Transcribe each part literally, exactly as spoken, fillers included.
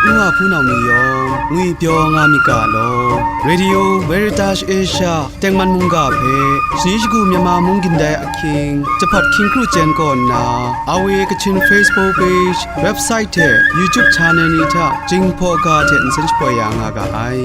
Nu wa hpunau ni yawng ngwipyaw nga myit ga law. Radio Veritas Asia tengman mungga hpe shani shagu Myanmar mung gindai ahkying, jahpawt hkying kru chyen kaw nna, R V A Kachin Facebook page, website hte YouTube channel ni hta Jinghpaw ga hte nsen shapoi ya nga ga ai.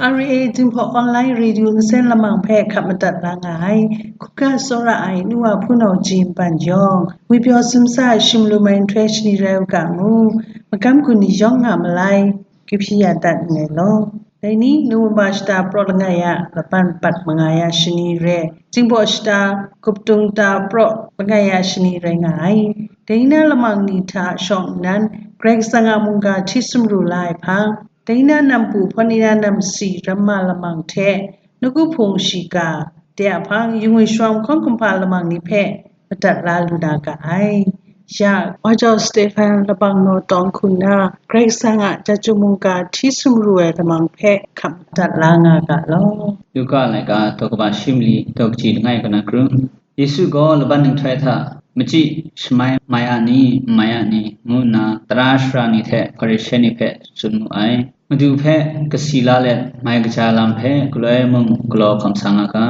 R V A Jinghpaw Online Radio nsen lamang hpe hkap madat la nga ai, hkupga tsawra ai nu wa hpunau ji npan yawng, ngwipyaw sumsa ai shim lu mai nhtoi shani rai u ga mu, magam gun ni yawng nga malai, kahpyi ya dat nngai law. Dai ni, November shata praw langai ya, laban bat mangai ya shani re, Jinghpaw shata, Kuptung ta praw langai ya shani rai nga ai. Dai ni na lamang ni hta shawng nnan, Karai Kasang a mungga hti sumru la ai hpang, dai ni na nampu hpawn ni na namsi ramma lamang hte, nawku hpung shiga, de a hpang, yu ngwi shawng hkawng kumhpa lamang ni hpe madat la lu na ga ai. Ya, Wa Jau Stephen labang naw tawng hku nna, Karai Kasang a chyeju mungga hti sumru ai lamang hpe hkap madat la nga ga law. Luka laika daw kaba shi mali daw kaji langai kanan kru. Yesu gaw laban nhtoi hta, machyi shamai mai a ni, n mai a ni, ngu nna tara shara ni hte Hparishe ni hpe tsun mu ai. Madu hpe kasi la let mai kaja lam hpe galoi mung galaw hkam sa nga ga,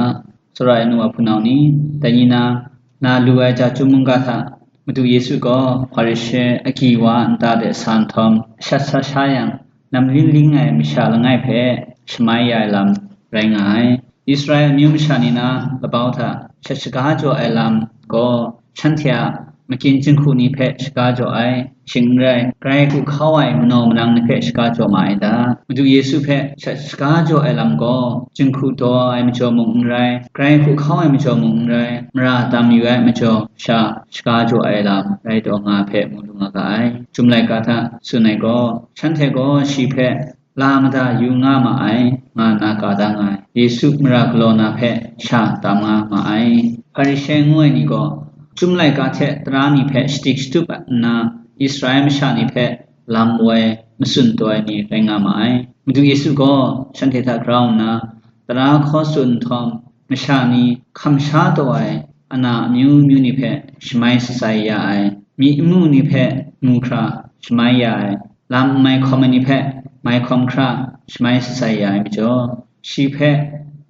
tsawra ai nu wa hpunau ni, dai ni na, na lu ai chyeju mungga hta, Madu Yesu gaw Hparishe agyi wa nta de sa nhtawm, shat sa sha yang, namling ling ai masha langai hpe shamai ya ai lam rai nga ai. Israel amyu masha ni na labau hta shat shaga jaw ai lam gaw, shanhte a makyin jinghku ni hpe shaga jaw ai, shing n rai, grai hku hkau ai manaw manang ni hpe shaga jaw ma ai ta? Madu Yesu hpe shat shaga jaw ai lam gaw, jinghku daw ai majaw mung n rai, grai hku hkau ai majaw mung n rai, mara tam yu ai majaw sha shaga jaw ai lam rai taw nga hpe mu lu nga ga ai. Chyum laika hta tsun ai gaw, shanhte gaw shi hpe la mada yu nga ma ai, nga nna ka da nga ai. Yesu mara galaw na hpe sha tam nga ma ai. Hparishe ngu ai ni gaw, chyum laika hte tara ni hpe shadik shatup nna, Israel masha ni hpe lam woi matsun taw ai ni rai nga ma ai. Madu Yesu gaw shanhte hta grau nna, tara hkaw tsun nhtawm, masha ni hkam sha taw ai ana amyu myu ni hpe shamai shatsai ya ai, myi n mu ni hpe mu hkra shamai ya ai, lam n mai hkawm ai ni hpe mai hkawm hkra shamai shatsai ya ai majaw, shi hpe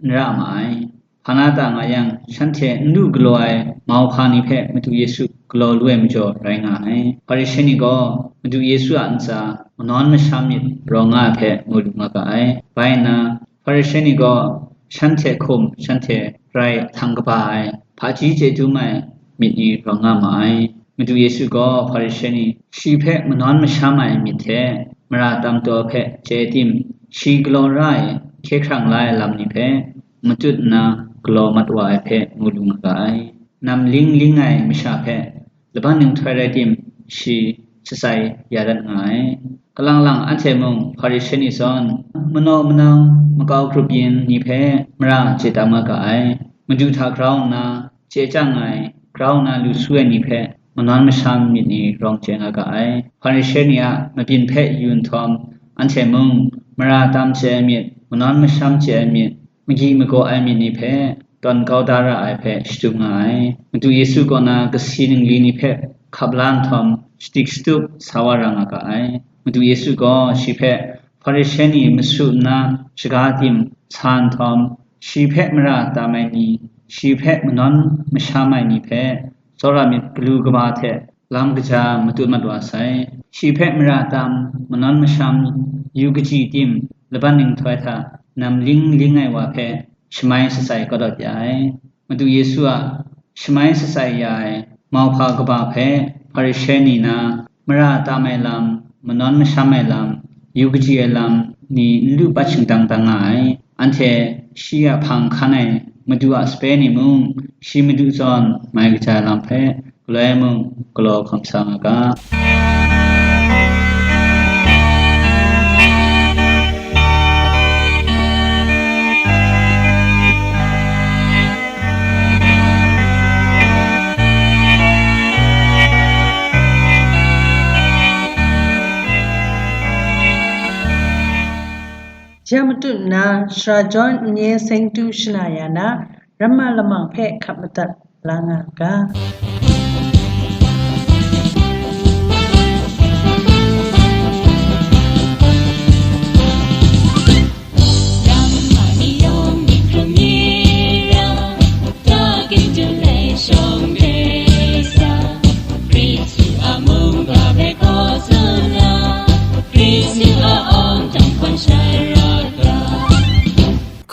n ra ma ai. Hpana ta nga yang, shanhte n lu galaw ai mauhpa ni hpe Madu Yesu galaw lu ai majaw rai nga ai. Hparishe ni gaw Madu Yesu a ntsa manawn masham myit rawng nga ai hpe mu lu nga ga ai. Bai nna, Hparishe ni gaw shanhte hkum, shanhte rai htan kaba ai, hpaji chye dum ai myit ni rawng nga ma ai. Madu Yesu gaw Hparishe ni shi hpe manawn masham ai myit hte mara tam taw hpe chye tim, shi galaw ra ai hkye hkrang la ai lam ni hpe matut nna galaw mat wa ai hpe mu lu nga ga ai. Namling ling ai masha hpe laban nhtoi rai tim, shi shatsai ya dat nga ai. Kalang lang anhte mung Hparishe ni zawn, manaw manang makau grup yin ni hpe mara chye tam nga ga ai. Madu hta grau nna chye chyang ai, grau nna lu su ai ni hpe manawn masham myit ni rawng chye nga ga ai. Hparishe ni a mabyin hpe yu nhtawm, anhte mung mara tam chye ai myit, manawn masham chye ai myit, magyi magaw ai myit ni hpe tawn kau da ra ai hpe shadum nga ai. Madu Yesu kaw na kasi ningli ni hpe hkap la nhtawm, shadik shatup sa wa ra nga ga ai. Madu Yesu gaw shi hpe Hparishe ni masu nna shaga tim sa nhtawm, shi hpe mara tam ai ni, shi hpe manawn masham ai ni hpe tsawra myit galu kaba hte lam kaja matut mat wa sai. Shi hpe mara tam, manawn masham, yu kaji tim, laban nhtoi hta namling ling ai wa hpe shamai shatsai kau dat ya ai. Madu Yesu a shamai shatsai ya ai mauhpa kaba hpe Hparishe ni na mara tam ai lam, manawn masham ai lam, yu kaji ai lam ni n lu pat shingdang dang nga ai. Anhte shi a hpang hkan ai Madu a sape ni mung, shi Madu zawn mai kaja ai lam hpe galoi mung galaw hkam sa nga ga. Ya matut nna, Sara Jawn n-, nye seng tu shana ya na, ramma lamang hpe hkap madat la nga ga.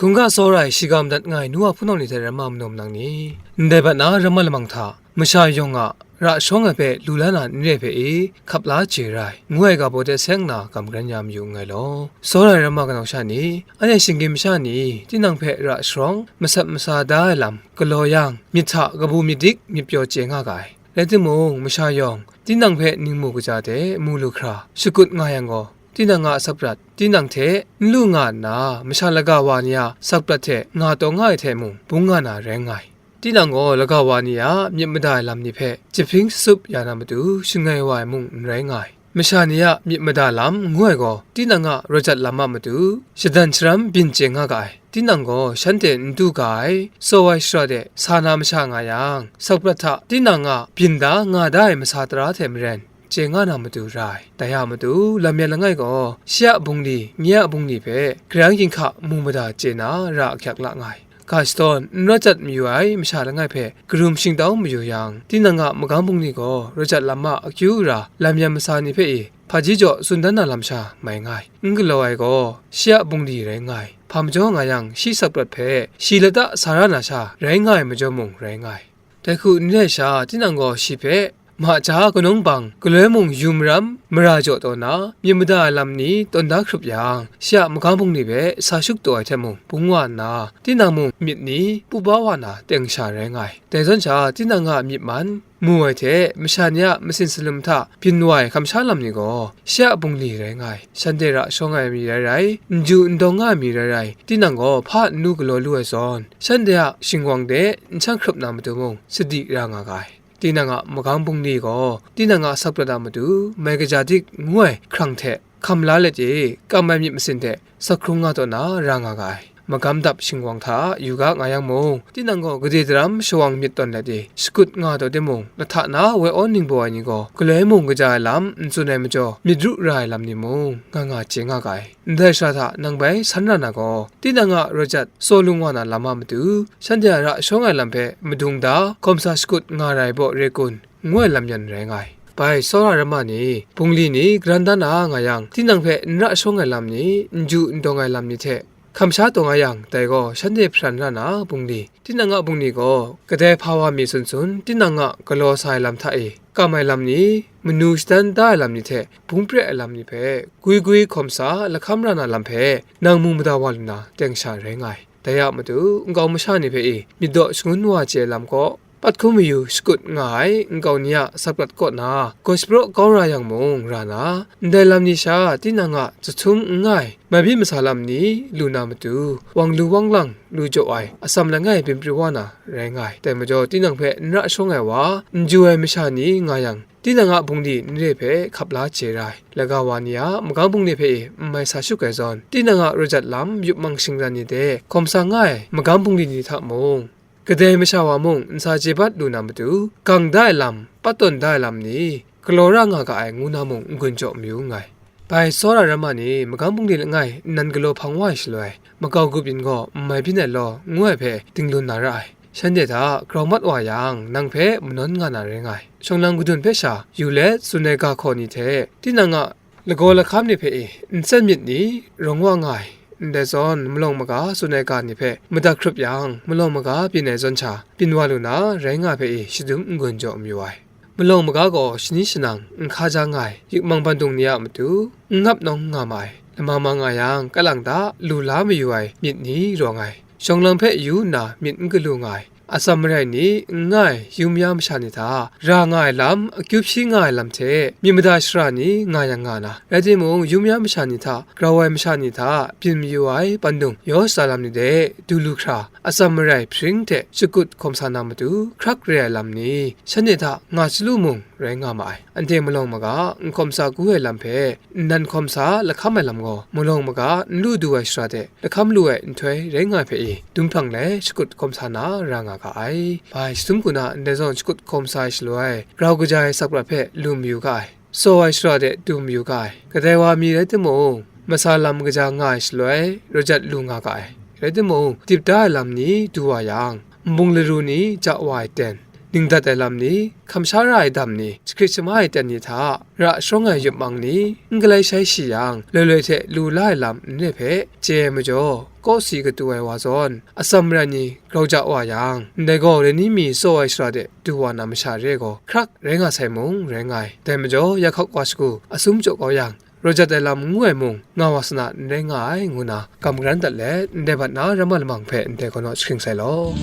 ခုံက စောရိုင် ရှီကမ် dat ngai, nu wa hpunau ni hte ramma manum nang ni, ndai bat na ramma lamang hta, masha yawng a ra shawng ai hpe lu la na n re hpe e, hkap la chye rai, ngu ai ga baw de seng nna kam karen ya mayu nngai law. Sawra ai ramma kanau sha ni, anhte shinggyim masha ni, tinang hpe ra sharawng, masat masa da ai lam galaw yang, myit hta kabu myit dik myit pyaw chye nga ga ai. Rai timung, masha yawng, tinang hpe ningmu kaja hte mu lu hkra, shakut nga yang gaw, tinang a asak prat, tinang hte n lu nga nna, masha laga wa ni a asak prat hte nga taw nga ai hte mung, bung nga na rai nngai. Tinang gaw laga wa ni a myit mada ai lam ni hpe jahpring sasup ya na matu shangai wa ai mung n rai nga ai. Masha ni a myit mada lam ngu ai gaw, tinang a rawt jat lam a matu shadan sharam byin chye nga ga ai. Tinang gaw shanhte n du ga ai, tsaw ai shara de sa na masha nga yang, asak prat hta tinang a byin da nga da ai masa tara hte maren, chye nga na matu ra ai. Dai a matu, lam yan langai gaw, shi a bungli, nye a bungli hpe, garang ginhka mu mada chye na ra ahkyak la nga ai. Ga shadawn n rawt jat mayu ai masha langai hpe karum shingtau mayu yang, tinang a magam bungli gaw rawt jat lam a akyu ara lam yan masa ni hpe e, hpaji jaw tsun dan na lam sha mai nga ai. N galaw ai gaw, shi a bungli rai nga ai. Hpa majaw nga yang, shi asak prat hpe shi lata sa ra na sha rai nga ai majaw mung rai nga ai. Dai hku n re ai sha, tinang gaw shi hpe, ma ja kanung bang, galoi mung yu maram, mara jaw taw na, myit mada ai lam ni tawn da hkrup yang, shi a magam bungli hpe sa shut taw ai hte mung, bung wa nna, tinang mung myit ni pu ba wa na teng sha rai nga ai. Dai zawn sha, tinang a myit man, mu ai hte, masha ni a masin salum hta byin wa ai kamsha lam ni gaw, shi a bungli rai nga ai. Shanhte ra shawng ai mi rai rai, n ju n dawng nga ai mi rai rai, tinang gaw hpa n lu galaw lu ai zawn, shanhte a shingwang de n shang hkrup na matu mung, sadi ra nga ga ai. Tinang a magam bungli gaw, tinang a asak prat a matu, mai kaja dik ngu ai hkrang hte, hkam la let e, kam ai myit masin hte, sak hkrung nga taw na ra nga ga ai. Magam dap shingwang hta yu ga nga yang mung, tinang gaw gade daram shawang myit tawn let e, shakut nga taw timung, lahta na woi awn ningbaw ai ni gaw, galoi mung kaja ai lam n tsun ai majaw, myit ru ra ai lam ni mung, nga nga chye nga ga ai. Ndai shara hta nang bai san ra na gaw, tinang a rawt jat tsaw lung wa na lam a matu, shanhte a ra shawng ai lam hpe madung da, hkawm sa shakut nga rai baw re kun, ngu ai lam yan rai nga ai. Bai tsawra ramma ni, bungli ni garan da na nga yang, tinang hpe n ra shawng ai lam ni, n ju n dawng ai lam ni hte, hkam sha taw nga yang, dai gaw shanhte hparan ra na bungli, tinang a bungli gaw, kadai hpa wa mi sun sun, tinang a galaw sa ai lam hta e, kam ai lam ni, manu shadan da ai lam ni hte, bung pre ai lam ni hpe, gwi gwi hkawm sa lahkam ra na lam hpe, nang mu mada wa lu na, teng sha rai nga ai. Dai a matu, nkau masha ni hpe e myit daw shangun wa chye ai lam kaw, pat hkum mayu shakut nga ai nkau ni a asak prat kaw na, gaw shapraw kau ra yang mung ra na, ndai lam ni sha tinang a jahtum n nga ai, mai byin masa lam ni lu na matu, wang lu wang lang lu jaw ai, atsam langai byin pru wa na rai nga ai. Dai majaw, tinang hpe n ra shawng ai wa, n ju ai masha ni nga yang, tinang a bungli n re hpe hkap la chye ra ai, laga wa ni a magam bungli hpe e n mai sa shut ai zawn, tinang a rawt jat lam yup mang shingran ni de hkawm sa nga ai magam bungli ni hta mung, kadai masha wa mung n sa chye bat lu na matu, gang da ai lam, pat tawn da ai lam ni, galaw ra nga ga ai ngu na mung n-gun jaw mayu nngai. Bai tsawra ramma ni magam bungli langai nnan galaw hpang wa ai shaloi, makau grup yin gaw n mai byin ai law, ngu ai hpe dinglun na ra ai. Shanhte hta grau mat wa yang, nang hpe manawn nga na rai nga ai. Shawng lang kadun hpe sha yu let, tsun ai ga hkaw ni hte, tinang a lagaw lahkam ni hpe e, nsen myit ni rawng wa nga ai. Ndai zawn, malawng maga tsun ai ga ni hpe madat hkrup yang, malawng maga byin ai zawn sha, byin wa lu na rai nga hpe e, shadum n-gun jaw mayu ai. Malawng maga gaw shani shanang n hka ja nga ai, yikmang bandung ni a matu n ngap nawng nga ma ai. Lama ma nga yang, kalang da lu la mayu ai myit ni rawng ai. Shawng lang hpe yu nna myit n galu nga ai. atsam marai ni n nga ai yum ya masha ni hta ra nga ai lam, akyu hpyi nga ai lam hte myit mada shara ni nga yang nga na, rai timung, yum ya masha ni hta grau ai masha ni hta byin mayu ai pandung yaw shada lam ni de du lu hkra, atsam marai hpring hte shakut hkawm sa na matu hkrak re ai lam ni, shanhte hta nga chyalu mung rai nga ma ai. Anhte malawng maga n hkawm sa gu ai lam hpe, nnan hkawm sa lahkam ai lam gaw, malawng maga n lu du ai shara de lahkam lu ai nhtoi rai nga ai hpe i, dum hprang let shakut hkawm sa na ra nga ga ai. Bai jahtum hku na ndai zawn shakut hkawm sa ai shaloi, grau kaja ai sakprat hpe lu mayu ga ai, tsaw ai shara de du mayu ga ai. Kadai wa mi rai timung, masa lam kaja nga ai shaloi, raw jat lu nga ga ai. Rai timung, dip da ai lam ni du wa yang, nbung laru ni ja wa ai ten, ningdat ai lam ni, hkam sha ra ai dam ni, jahkrit shamai ai ten ni hta ra sharawng ai yup mang ni, n galai shai shi yang, loi loi hte lu la ai lam n re hpe chye ai majaw, kawsi katu ai wa zawn, atsam marai ni grau ja wa yang, ndai gaw rai ni mi tsaw ai shara de du wa na masha re ai gaw, hkrak rai nga sai mung rai nga ai. Dai majaw, ya hkak wa shagu, asum jaw kau yang, raw jat ai lam n ngu ai mung, nga wa sa na n rai nga ai, ngu na, kam karan dat let, ndai bat na ramma lamang hpe ndai gaw naw jahkring sai law.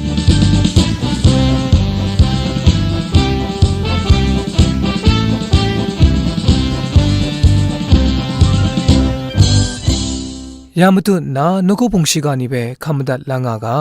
Ya matut nna, nawku hpung shiga ni hpe hkam madat la nga ga.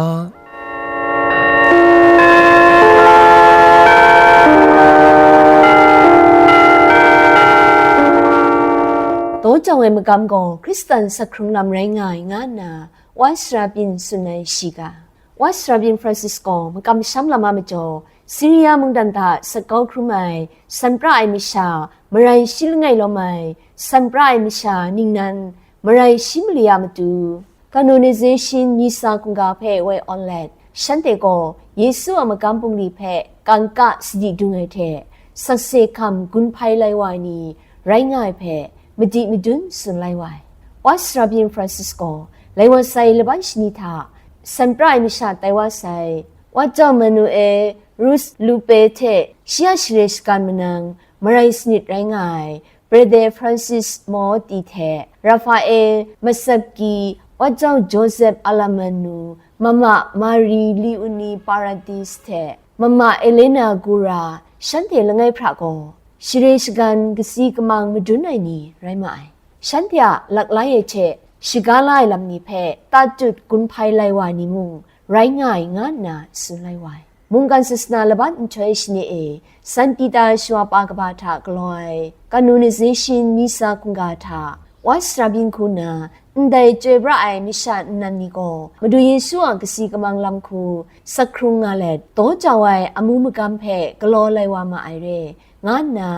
Daw jau ai magam gaw Hkristan sak hkrung lam rai nga ai, nga nna Wa Sara Byin tsun ai shiga. Wa Sara Byin Francis gaw makam masham lam a majaw, Siria mungdan hta sat kau hkrum ai, san pra ai masha, marai shi langai lawm ai, san pra ai masha ningnan, marai shi mali a matu, Canonization Misa hkungga hpe woi awn let, shanhte gaw Yesu a magam bungli hpe kangka sadi dung ai hte, sakse hkam gun hpai lai wa ai ni rai nga ai hpe madi madun tsun lai wa ai. Wa Sara Byin Francis gaw lai wa sai laban shani hta san pra ai masha tai wa sai, Wa Jau Manuel, Ruth Lupe hte shi a share shagan manang marai sanit rai nga ai, Brother Francis Motti hte Raphael Masacchi, Wa Jau Joseph Alamanu, Mama Marie Leonie Paradis hte Mama Elena Gura, shanhte langai hpra gaw share shagan kasi kamang madun ai ni rai ma ai. Shanhte a laklai e hte shaga la ai lam ni hpe tatut gun hpai lai wa ai ni mung rai nga ai, nga nna tsun lai wa ai. Mungkan sasana laban nhtoi shani e, San Pita shawa pa kaba hta galaw ai Canonization Misa hkungga hta, Wa Sara Byin hku nna ndai chyoi pra ai masha nnan ni gaw, Madu Yesu a kasi kamang lam hku sak hkrung nga let, daw jau ai amu magam hpe galaw lai wa ma ai re, nga nna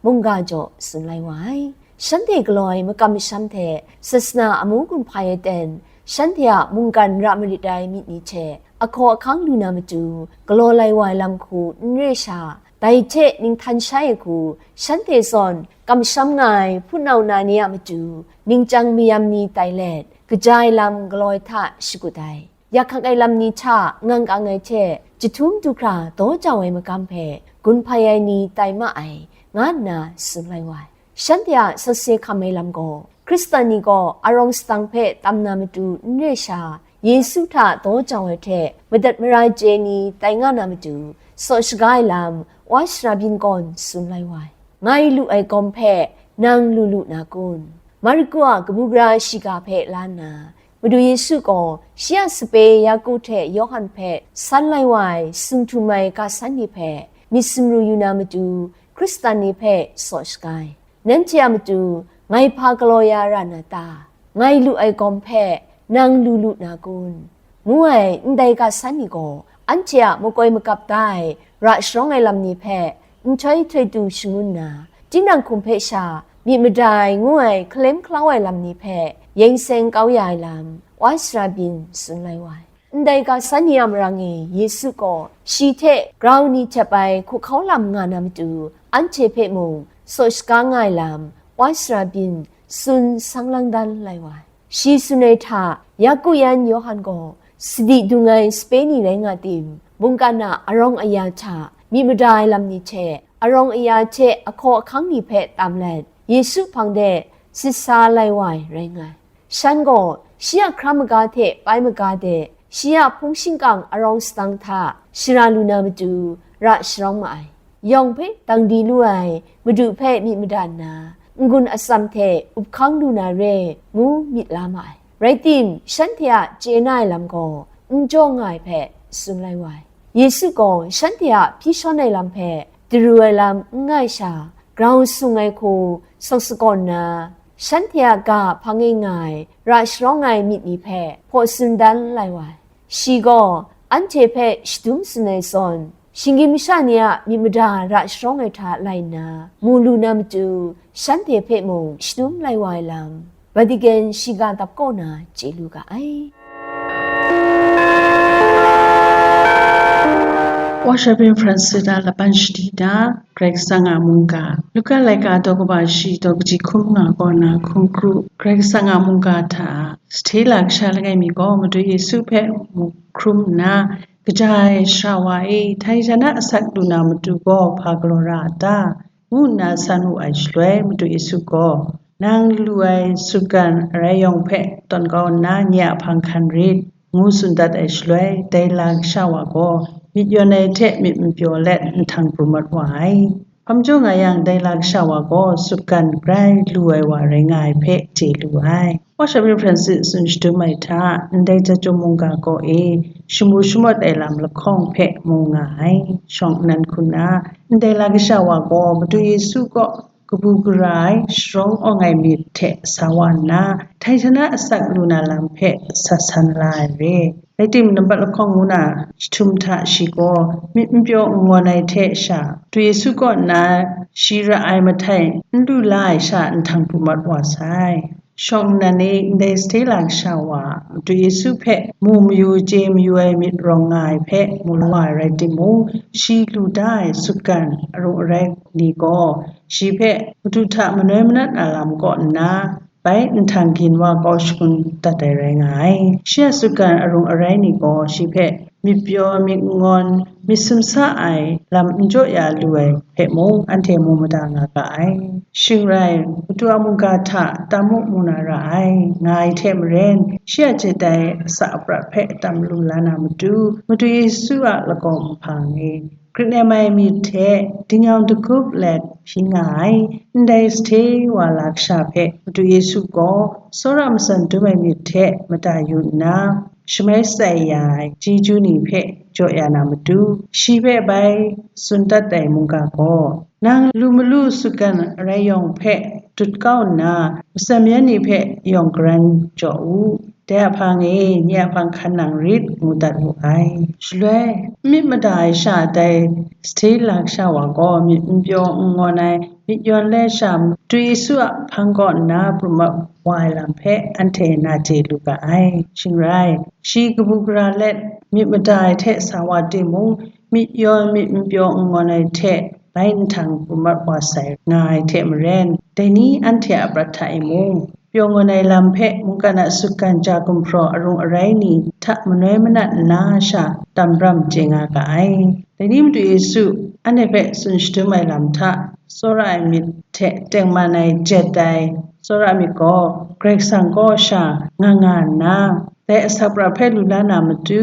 mungga jaw tsun lai wa ai. Shanhte galaw ai makam masham hte sasana amu gun hpai ai ten, shanhte a mungkan ra marit ai myit ni hte ahkaw ahkang lu na matu galaw lai wa ai lam hku n re sha, dai hte ninghtan shai ai hku shanhte zawn kamsham nga ai hpunau na ni a matu ningchyang mayam ni tai let, kaja ai lam galaw ai hta shakut ai. Ya hkak ai lam ni hta ngang kang ai hte jahtum du hkra daw jau ai magam hpe gun hpai ai ni tai ma ai, nga nna tsun lai wa ai. Shanhte a sakse hkam ai lam gaw, Hkristan ni gaw arawng sadang hpe tam na matu n re sha, Yesu hta daw jau ai hte madat mara chye ni tai nga na matu, saw shaga ai lam, Wa Sara Byin gaw tsun lai wa ai. Ngai lu ai gawm hpe nang lu lu na kun? Marku a kabu gara shiga hpe la nna, Madu Yesu gaw shi a sape Yaku hte Yawhan hpe san lai wa ai sung htum ai ga san ni hpe myit sumru yu na matu, Hkristan ni hpe saw shaga ai. Nanhte a matu ngai hpa galaw ya ra na ta? Ngai lu ai gawm hpe nang lu lu na kun? ngu ai ndai ga san ni gaw, anhte a makoi makap da ai ra sharawng ai lam ni hpe nhtoi htoi tu shangun nna, tinang hkum hpe sha myit mada ai ngu ai hkalem hkalau ai lam ni hpe yeng seng kau ya ai lam, Wa Sara Byin tsun lai wa ai. Ndai ga san ni a marang e Yesu gaw shi hte grau ni jep ai hkuhkau lam nga na matu, anhte hpe mung saw shaga nga ai lam, Wa Sara Byin tsun sang lang dan lai wa ai. Shi tsun ai hta, Yaku yan Yawhan gaw sadi dung ai sape ni rai nga tim, mungkan a arawng aya hta myit mada ai lam ni hte, arawng aya hte ahkaw ahkang ni hpe tam let, Yesu hpang de sit sa lai wa ai rai nga ai. Shan gaw shi a hkra maga hte pai maga de Shi a hpung shingkang arawng sadang hta shara lu na matu ra sharawng ma ai. Yawng hpe dang di lu ai Madu hpe myit mada nna, n-gun atsam hte up hkang lu na re ngu myit la ma ai. Rai tim, shanhte a chye na ai lam gaw n jaw nga ai hpe tsun lai wa ai. Yesu gaw shanhte a hpyi shawn ai lam hpe daru ai lam n nga ai sha, grau sung ai hku sawk sakawn nna, shanhte a ga hpang e nga ai ra sharawng ai myit ni hpe hpaw tsun dan lai wa ai. Shi gaw anhte hpe shadum tsun ai zawn, shinggyim masha ni a myit mada ra sharawng ai hta lai nna, mu lu na matu, shanhte hpe mung shadum lai wa ai lam, Vatican shiga dap kaw na chye lu ga ai. Washa Bing Francis a laban shadi da, Karai Kasang a mungga, Luka laika daw kaba shi daw kaji hkun nga kaw na hkun kru, Karai Kasang a mungga hta, Sahte la kasha langai mi gaw Madu Yesu hpe mu hkrum nna, kaja ai sara wa e, htai jan a asak lu na matu gaw hpa galaw ra a ta? Ngu nna san wu ai shaloi, Madu Yesu gaw, "Nang lu ai sutgan arai yawng hpe tawn kau nna, nye a hpang hkan rit," ngu tsun dat ai shaloi, dai la kasha wa gaw myit yawn ai hte myit n pyaw let nhtang pru mat wa ai. Hpa majaw nga yang, dai la kasha wa gaw sutgan grai lu ai wa rai nga ai hpe chye lu ai. Washa Bing Francis tsun shadum ai hta, ndai Jahtum mungga kaw e shamu shamawt ai lam lahkawng hpe mu nga ai. Shawng nnan hku na, ndai la kasha wa gaw Madu Yesu kaw kabu gara ai, sharawng awng ai myit hte sa wa nna, htai jan a asak lu na lam hpe sa san la ai re. Rai tim, nambat lahkawng ngu na jahtum hta shi gaw myit n pyaw n ngawn ai hte sha, Madu Yesu kaw nna shi ra ai mahtai n lu la ai sha nhtang pru mat wa sai. Shawng nnan e, ndai Sahte la kasha wa Madu Yesu hpe mu mayu chye mayu ai myit rawng nga ai hpe mu la wa ai rai timung, shi lu da ai sutgan arung arai ni gaw shi hpe Madu hta manoi manat na lam kaw nna, bai nhtang gin wa kau shangun dat ai rai nga ai. Shi a sutgan arung arai ni gaw shi hpe myit pyaw, myit ngawn, myit sumsa ai lam n jaw ya lu ai hpe mung, anhte mu mada nga ga ai. Shing rai, Madu a mungga hta tam mu, mu na ra ai, nga ai hte maren, shi a jahtai asa aprat hpe tam lu la na matu, Madu Yesu a lagaw nhpang e, grit nem ai myit hte dingyawng dagup let hpyi nga ai. Ndai Sahte wa la kasha hpe Madu Yesu gaw tsawra matsan dum ai myit hte mada yu nna, shamai shatsai ya ai chyeju ni hpe jaw ya na matu, shi hpe bai tsun dat ai mungga gaw, "Nang lu malu sutgan arai yawng hpe dut kau nna, matsan mayan ni hpe yawng garan jaw u. Dai a hpang e, nye a hpang hkan nang rit," ngu dat wu ai. Shaloi, n myit mada ai sha dai Sahte la kasha wa gaw myit n pyaw n ngawn ai, myit yawn let sha, Madu Yesu a hpang kaw nna pru mat wa ai lam hpe anhte na chye lu ga ai. Shing rai, shi kabu gara let myit mada ai hte sa wa timung, myit yawn, myit n pyaw n ngawn ai hte bai nhtang pru mat wa sai nga ai hte maren, dai ni anhte a prat hta e mung, pyaw ngawn ai lam hpe mungkan a sutgan ja gumhpraw arung arai ni hta manoi manat nna sha, tam ram chye nga ga ai. Dai ni Madu Yesu anhte hpe tsun shadum ai lam hta, tsawra ai myit hte tengman ai jet ai tsawra myit gaw, Karai Kasang kaw sha nga nga nna, dai asak pra hpe lu la na matu,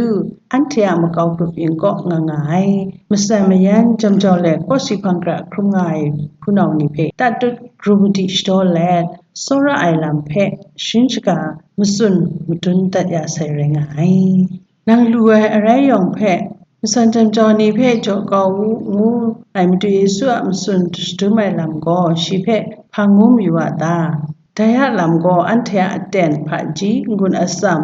anhte a makau grup yin kaw nga nga ai. Matsan mayan jam jau let, kawsi hpang kra hkrum nga ai hpunau ni hpe tatut kru madi shadaw let, tsawra ai lam hpe sharin shaga matsun madun dat ya sai rai nga ai. Nang lu ai arai yawng hpe, matsan jam jau ni hpe jaw kau u, ngu ai Madu Yesu a matsun shadum ai lam gaw shi hpe hpa ngu mayu a ta? Dai a lam gaw anhte a aten hpaji n-gun atsam,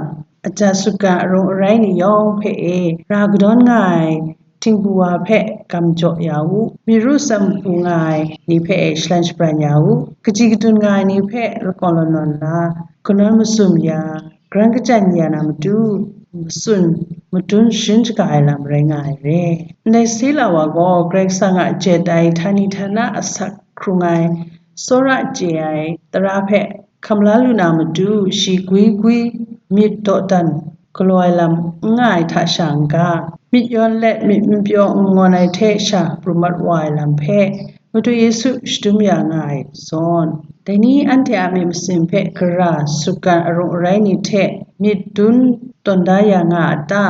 aja sutgan arung arai ni yawng hpe e, ra kadawn nga ai htingbu wa hpe gam jaw ya u, myi ru tsam pru nga ai ni hpe e shalan shabran ya u, kaji kadun nga ai ni hpe lakawn lanawn la, kanawn masum ya, garan kachyan ya na matu, matsun madun sharin shaga ai lam rai nga ai re. Ndai Sila wa gaw Karai Kasang a jet ai htani htana asak hkrung ai, tsawra chye ai tara hpe hkam la lu na matu, shi gwi gwi myit dawdan galaw ai lam n nga ai hta sha n-ga, myit yawn let myit n pyaw n ngawn ai hte sha pru mat wa ai lam hpe Madu Yesu shadum ya nga ai zawn, dai ni anhte a myit masin hpe gara sutgan arung arai ni hte myit dun tawn da ya nga a ta?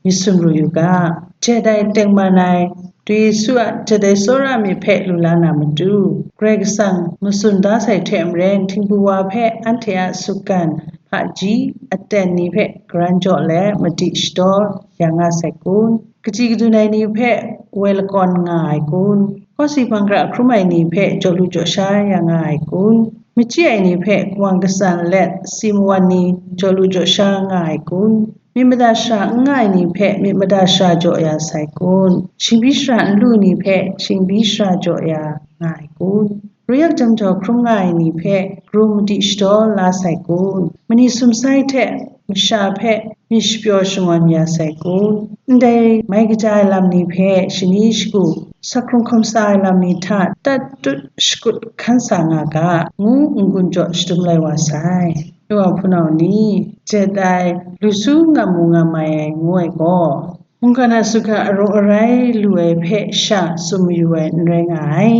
Myit sumru yu ga. Jet ai tengman ai, Yesu a jet ai tsawra myit hpe lu la na matu, Karai Kasang matsun da sai hte maren, htingbu wa hpe anhte a sutgan hpaji aten ni hpe garan jaw let madi shadaw ya nga sai kun? Kaji kadun ai ni hpe woi lakawn nga ai kun? Kawsi hpang hkra hkrum ai ni hpe jaw lu jaw sha ya nga ai kun? Machyi ai ni hpe kawang katsan let si mawan ni jaw lu jaw sha nga ai kun? Myit mada shara n nga ai ni hpe myit mada shara jaw ya sai kun? Shingbi shara n lu ni hpe shingbi shara jaw ya nga ai kun? Ruyak jam jaw hkrum nga ai ni hpe krum madi shadaw la sai kun? Mani sumsai hte masha hpe myit shapyaw shangun ya sai kun? Ndai mai kaja ai lam ni hpe shani shagu, sa hkrung hkawm sa ai lam ni hta tat tut shakut hkan sa nga ga, ngu n-gun jaw shadum lai wa sai. Nwa hpunau ni, jet ai, lu su ngam mu ngam mai ai ngu ai gaw, mungkan a sutgan arung arai lu ai hpe sha tsun mayu ai n rai nga ai.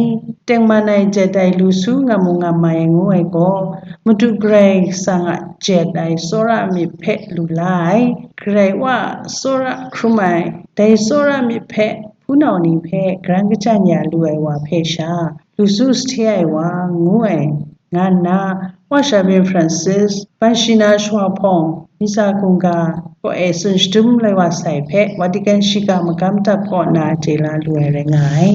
Tengman ai jet ai lu su ngam mu ngam mai ai ngu ai gaw, Madu Karai Kasang a jet ai tsawra myit hpe lu la ai, Karai Wa a tsawra hkrum ai, dai tsawra myit hpe hpunau ni hpe karan kachyan ya lu ai wa hpe sha, lu su sahte ai wa, ngu ai, nga nna, Wa Sha Byin Francis, Ban Shina Shwa Hpawng, Myitsa Hkungga, kaw e tsun shadum lai wa sai hpe, Vatican shiga magam dap kaw na chye la lu ai rai nga ai.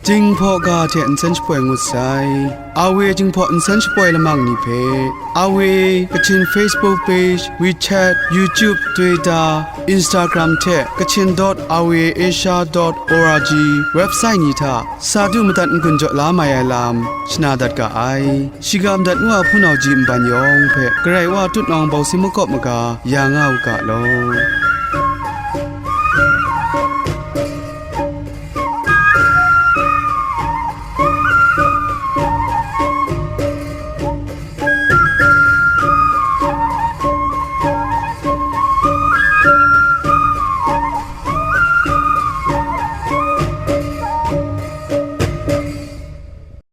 Jinghpaw ga hte nsen shapoi ngut sai. Awe Jinghpaw nsen shapoi lamang ni hpe, Awe Kachin Facebook page, WeChat, YouTube, Twitter, Instagram hte Kachin dot awe asia dot org website ni hta sa du madat n-gun jaw la mai ai lam shana dat ga ai. Shiga madat ngu a hpunau ji nban yawng hpe Karai Wa tutnawng bawsi makawp maga ya nga u ga law.